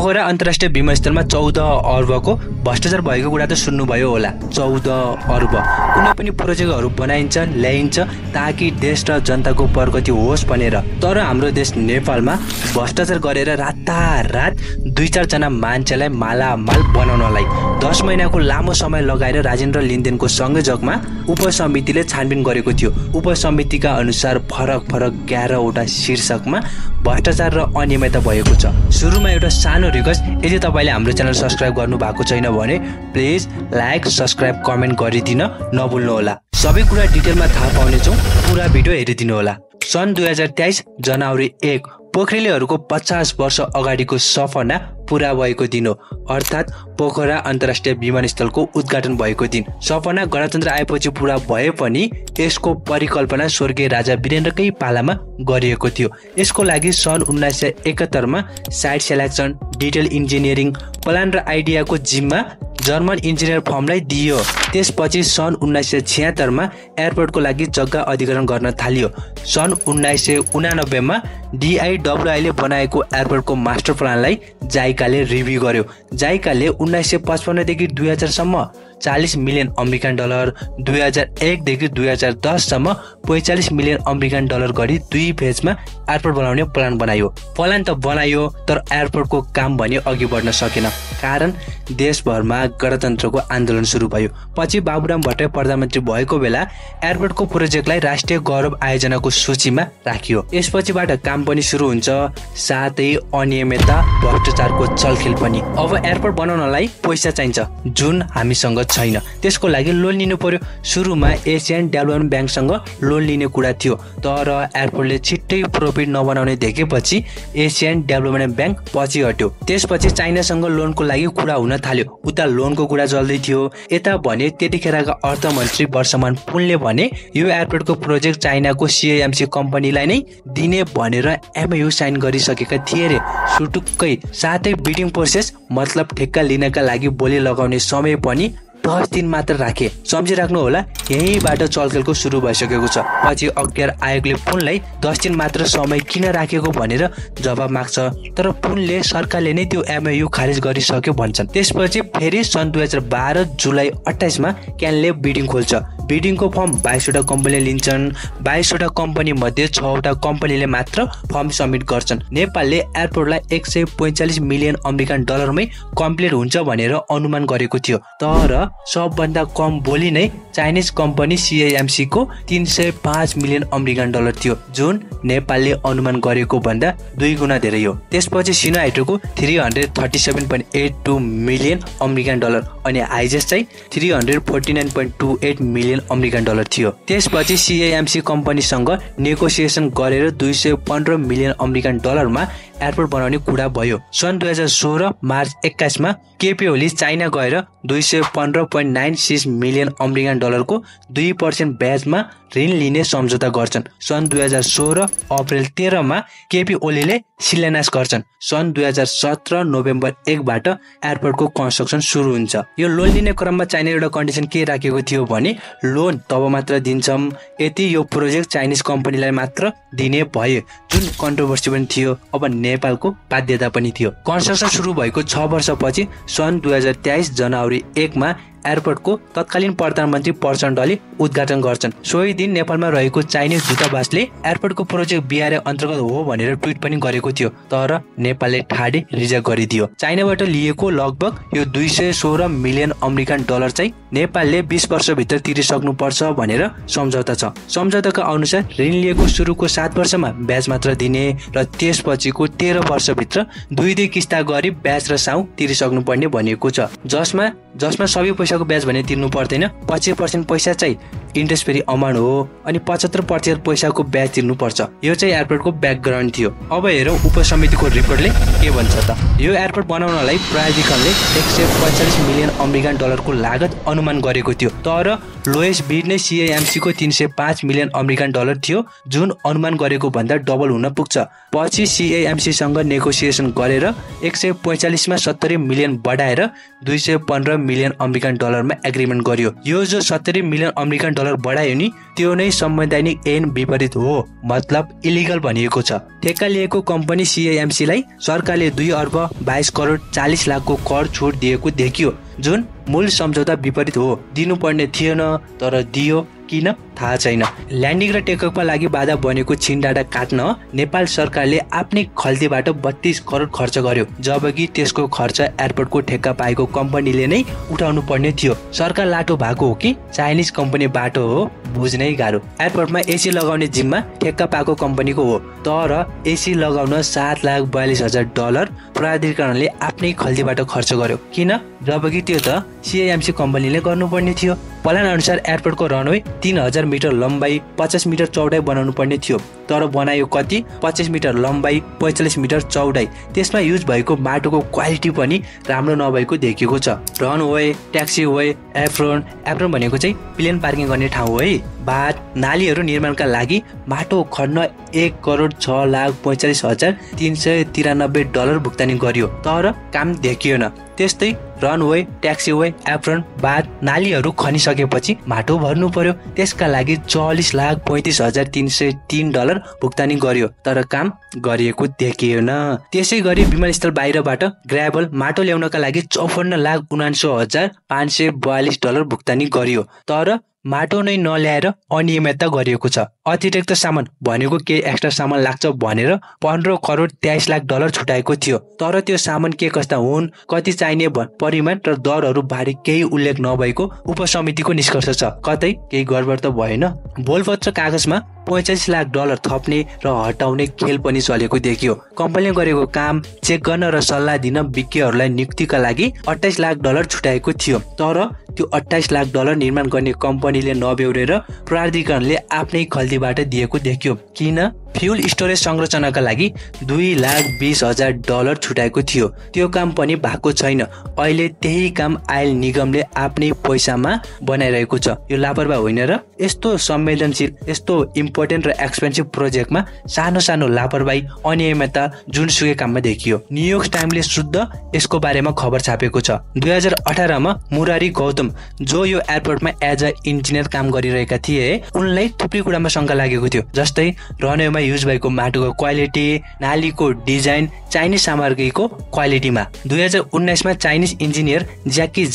पोखरा अन्तर्राष्ट्रिय विमानस्थलमा 14 अर्बको भ्रष्टाचार भएको कुरा त सुन्नुभयो होला। 14 अर्ब कुनै पनि प्रोजेक्टहरू बनाइन्छ ल्याइन्छ ताकि देश र जनताको प्रगति होस् भनेर। तर हाम्रो देश नेपालमा भ्रष्टाचार गरेर रातारात 2-4 जना मान्छेलाई मालामाल बनाउनलाई 10 महिनाको लामो समय लगाएर राजेन्द्र लिनदेनको संयोजकमा उपसमितिले छानबिन गरेको थियो। उपसमितिका अनुसार फरक 11वटा शीर्षकमा भ्रष्टाचार र अनियमितता भएको छ। सुरुमा एउटा सानो रिक्वेस्ट, यदि तपाईले हाम्रो च्यानल सब्स्क्राइब गर्नु भएको छैन भने प्लिज लाइक सब्स्क्राइब कमेन्ट गरिदिन नभुल्नु होला। सबै कुरा डिटेलमा थाहा पाउने छौं, पुरा भिडियो हेरिदिनु होला। सन् 2023 जनवरी 1 पोखरेलीहरूको 50 वर्ष अगाडिको सपना पूरा भएको दिन हो, अर्थात् पोखरा अन्तर्राष्ट्रिय विमानस्थलको उद्घाटन भएको दिन। सपना गणतन्त्र आएपछि पूरा भए पनि यसको परिकल्पना स्वर्गीय राजा वीरेन्द्रकै पालामा गरिएको थियो। यसको लागि सन् 1971 मा site selection, detail engineering, plan र आइडियाको जिम्मा जर्मन इन्जिनियर फर्मलाई दिइयो। त्यसपछि सन् 1976 मा एयरपोर्टको लागि जग्गा अधिग्रहण गर्न थालियो। सन् 1989 मा DIWI ले बनाएको एयरपोर्टको मास्टर प्लानलाई जाइकाले रिभ्यू गर्यो। जाइकाले 1955 देखि 2000 सम्म 40 मिलियन अमेरिकन डलर, 2001 देखि 2010 सम्म 45 मिलियन अमेरिकन डलर गरी 2 फेजमा एयरपोर्ट बनाउने प्लान बनायो। प्लान त बनायो तर एयरपोर्टको काम भने अघि बढ्न सकेन, कारण देशभरमा गणतन्त्रको आन्दोलन सुरु भयो। पछि बाबुराम भट्टराई प्रधानमन्त्री भएको बेला एयरपोर्टको प्रोजेक्टलाई राष्ट्रिय गौरव आयोजनाको सूचीमा राखियो। यसपछिबाट काम पनि सुरु हुन्छ, साथै अनियमितता भ्रष्टाचारको चलखेल पनि। अब एयरपोर्ट बनाउनलाई पैसा चाहिन्छ जुन हामीसँग छैन, त्यसको लागि लोन लिनु पर्यो। सुरुमा एसियन डेभलपमेन्ट ब्याङ्कसँग लोन लिने कुरा थियो, तर एयरपोर्टले छिट्टै प्रॉफिट नबनाउने देखेपछि एसियन डेभलपमेन्ट ब्याङ्क पछि हट्यो। त्यसपछि चाइनासँग लोनको लागि कुरा हुन थाल्यो। उता लोनको कुरा चल्दै थियो, यता भने त्यतिखेरका अर्थमन्त्री वर्षमान पुनले भने यो एयरपोर्टको प्रोजेक्ट चाइनाको CIMC कम्पनीलाई नै दिने भनेर MOU साइन गरिसकेका थिए रे सुटुक्कै। साथै बिडिङ प्रोसेस मतलब ठेक्का लिनका लागि बोली लगाउने समय पनि 10 दिन मात्र राखे। सम्झिराख्नु होला, यहीबाट चलखेलको सुरु भइसकेको छ। पछि अख्तियार आयोगले पुनलाई 10 दिन मात्र समय किन राखेको भनेर जवाब माग्छ, तर पुनले सरकारले नै त्यो MOU खारेज गरिसक्यो भन्छन्। त्यसपछि फेरि सन् 2012 जुलाई 28 मा क्यानले बिडिङ खोल्छ। बिडिङको फर्म 22 वटा कम्पनीले लिन्छन्। 22 वटा कम्पनी मध्ये 6 वटा कम्पनीले मात्र फर्म सबमिट गर्छन्। नेपालले एयरपोर्टलाई 145 मिलियन अमेरिकन डलरमै कम्प्लिट हुन्छ भनेर अनुमान गरेको थियो, तर सबभन्दा कम बोली नै चाइनिज कम्पनी CIMC को 305 मिलियन अमेरिकन डलर थियो, जुन नेपालले अनुमान गरेको भन्दा 2 गुणा धेरै हो। त्यसपछि सिनो हाइड्रोको 337.82 मिलियन अमेरिकन डलर अनि हाइजेस चाहिँ 349.28 मिलियन अमेरिकन डलर थियो। त्यसपछि CIMC कम्पनीसँग नेगोसिएसन गरेर 215 मिलियन अमेरिकन डलरमा एयरपोर्ट बनाउने कुरा भयो। सन् 2016 मार्च 21 मा केपी ओली चाइना गएर 215.96 मिलियन अमेरिकन डलरको 2% ब्याजमा ऋण लिने सम्झौता गर्छन्। सन् 2016 अप्रिल 13 मा केपी ओलीले शिलान्यास गर्छन्। सन् 2017 नोभेम्बर 1 बाट एयरपोर्टको कन्स्ट्रक्सन सुरु हुन्छ। यो लोन लिने क्रममा चाइना एउटा कन्डिसन के राखेको थियो भने लोन तब मात्र दिन्छौं यदि यो प्रोजेक्ट चाइनिज कम्पनीलाई मात्र दिने भए, जुन कन्ट्रोभर्सी पनि थियो, अब नेपालको बाध्यता पनि थियो। कन्स्ट्रक्सन सुरु भएको 6 वर्षपछि सन् 2023 जनवरी 1 मा एयरपोर्टको तत्कालीन प्रधानमन्त्री प्रचण्डले उद्घाटन गर्छन्। सोही दिन नेपालमा रहेको चाइनिज दूतावासले एयरपोर्टको प्रोजेक्ट बिआरए अन्तर्गत हो भनेर ट्विट पनि गरेको थियो, तर नेपालले ठाडै रिजेक्ट गरिदियो। चाइनाबाट लिएको लगभग यो 216 मिलियन अमेरिकन डलर चाहिँ नेपालले 20 वर्षभित्र तिरिसक्नुपर्छ भनेर सम्झौता छ। सम्झौताका अनुसार ऋण लिएको सुरुको 7 वर्षमा ब्याज मात्र दिने र त्यसपछिको 13 वर्षभित्र 2 किस्ता गरी ब्याज र साउ तिरिसक्नुपर्ने भनिएको छ, जसमा सबै पैसाको ब्याज भने तिर्नु पर्दैन। 25% पैसा चाहिँ इन्ट्रेस्ट फ्री अमाउन्ट हो अनि 75% पैसाको ब्याज तिर्नु पर्छ। यो चाहिँ एयरपोर्टको ब्याकग्राउन्ड थियो। अब हेरौँ उपसमितिको रिपोर्टले के भन्छ त। यो एयरपोर्ट बनाउनलाई प्राधिकरणले 145 मिलियन अमेरिकन डलरको लागत अनुमान गरेको थियो, तर लोएस्ट बिड नै CIMC को 305 मिलियन अमेरिकन डलर थियो, जुन अनुमान गरेको भन्दा डबल हुन पुग्छ। पछि CIMC सँग नेगोसिएसन गरेर 145 मा 70 मिलियन बढाएर 215 मिलियन अमेरिकन डलरमा एग्रिमेन्ट गर्यो। यो जो 70 मिलियन अमेरिकन डलर डलर बढायो नि त्यो नै संवैधानिक ऐन विपरीत हो, मतलब इलिगल भनिएको छ। ठेक्का लिएको कम्पनी CIMC लाई सरकारले 2 अर्ब 22 करोड 40 लाखको कर छुट दिएको देखियो, जुन मूल सम्झौता विपरीत हो। दिनुपर्ने थिएन तर दियो, किन थाहा छैन। ल्यान्डिङ र टेकअपका लागि बाधा बनेको चीन डाटा काट्न नेपाल सरकारले आफ्नै खल्तीबाट 32 करोड खर्च गर्यो, जबकि त्यसको खर्च एयरपोर्टको ठेक्का पाएको कम्पनीले नै उठाउनु पर्ने थियो। सरकार लाटो भएको हो कि चाइनिज कम्पनी बाटो हो, बुझ्नै गाह्रो। एयरपोर्टमा AC लगाउने जिम्मा ठेक्का पाएको कम्पनीको हो, तर AC लगाउन $7,42,000 प्राधिकरणले आफ्नै खल्तीबाट खर्च गर्यो, किन? जबकि त्यो त CIMC कम्पनीले गर्नुपर्ने थियो। प्लान अनुसार एयरपोर्टको रनवे 3000 मिटर लम्बाइ 50 मिटर चौडाइ बनाउनु पर्ने थियो, तर बनायो कति? 25 मिटर लम्बाइ 45 मिटर चौडाइ। त्यसमा युज भएको माटोको क्वालिटी पनि राम्रो नभएको देखिएको छ। रनवे, ट्याक्सीवे, एप्रोन भनेको चाहिँ प्लेन पार्किङ गर्ने ठाउँ हो है। बाँध, नालीहरू निर्माणका लागि माटो खन्न $1,46,393 भुक्तानी गरियो, तर काम देखिएन। त्यस्तै रनवे, ट्याक्सीवे, एप्रोन, बाँध, नालीहरू खनिसकेपछि माटो भर्नु पर्यो, त्यसका लागि $40,35,303 भुक्तानी गरियो, तर काम गरिएको देखिएन। त्यसै गरी विमानस्थल बाहिरबाट ग्राभल माटो ल्याउनका लागि $54,79,542 भुक्तानी गरियो, तर माटो नै नल्याएर अनियमितता गरिएको छ। अतिरिक्त सामान भनेको केही एक्स्ट्रा सामान लाग्छ भनेर $15,23,00,000 छुटाएको थियो, तर त्यो सामान के कस्ता हुन्, कति चाहिने परिमाण र दरहरू बारे केही उल्लेख नभएको उपसमितिको निष्कर्ष छ। कतै केही गडबड त भएन? बोलपत्र कागजमा $45,00,000 थप्ने र हटाउने खेल पनि चलेको देखियो। कम्पनीले गरेको काम चेक गर्न र सल्लाह दिन विज्ञहरूलाई नियुक्तिका लागि $28,00,000 छुटाएको थियो, तर त्यो $28,00,000 निर्माण गर्ने कम्पनीले नबेहोरेर प्राधिकरणले आफ्नै खल्तीबाट दिएको देखियो। किन? फ्युल स्टोरेज संरचनाका लागि $2,20,000 छुटाएको थियो, त्यो काम पनि भएको छैन। अहिले त्यही काम आयल निगमले आफ्नै पैसामा बनाइरहेको छ। यो लापरवाही होइन र? यस्तो संवेदनशील, यस्तो इम्पोर्टेन्ट र एक्सपेन्सिभ प्रोजेक्टमा सानो सानो लापरवाही, अनियमितता जुनसुकै काममा देखियो। न्युयोर्क टाइम्सले शुद्ध यसको बारेमा खबर छापेको छ। 2018 मा मुरारी गौतम, जो यो एयरपोर्टमा एज अ इन्जिनियर काम गरिरहेका थिए, उनलाई थुप्रै कुरामा शंका लागेको थियो, जस्तै रनवेमा युज भएको माटोको क्वालिटी, नालीको डिजाइन, चाइनिज सामग्रीको क्वालिटीमा। 2019 मा चाइनिज इन्जिनियर ज्याकी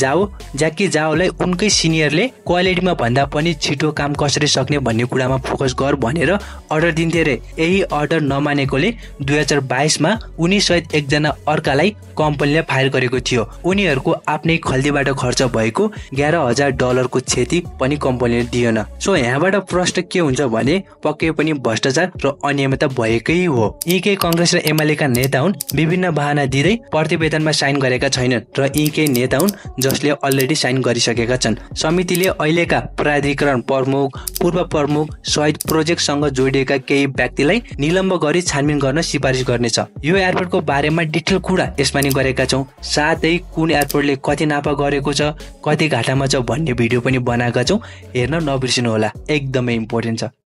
जाओलाई उनकै सिनियरले क्वालिटीमा भन्दा पनि छिटो काम कसरी सक्ने भन्ने कुरामा फोकस गर भनेर अर्डर दिन्थे रे। यही अर्डर नमानेकोले 2022 मा उनी सहित एकजना अर्कालाई कम्पनीले फायर गरेको थियो। उनीहरूको आफ्नै खल्तीबाट खर्च भएको $11,000 को क्षति पनि कम्पनीले दिएन। सो यहाँबाट प्रश्न के हुन्छ भने पक्कै पनि भ्रष्टाचार र अनियमितता भएकै हो। यी केही कांग्रेस र एमाले का नेता हुन्, विभिन्न बहाना दिँदै प्रतिवेदनमा साइन गरेका छैनन् र यी केही नेता हुन् जसले अलरेडी साइन गरिसकेका छन्। समितिले अहिलेका प्राधिकरण प्रमुख, पूर्व प्रमुख सहित प्रोजेक्टसँग जोडिएका केही व्यक्तिलाई निलम्ब गरी छानबिन गर्न सिफारिस गर्नेछ। यो एयरपोर्टको बारेमा डिटेल कुरा यसमा नि गरेका छौं, साथै कुन एयरपोर्टले कति नाफा गरेको छ, कति घाटामा छ भन्ने भिडियो पनि बनाएका छौं, हेर्न नबिर्सिनु होला, एकदमै इम्पोर्टेन्ट छ।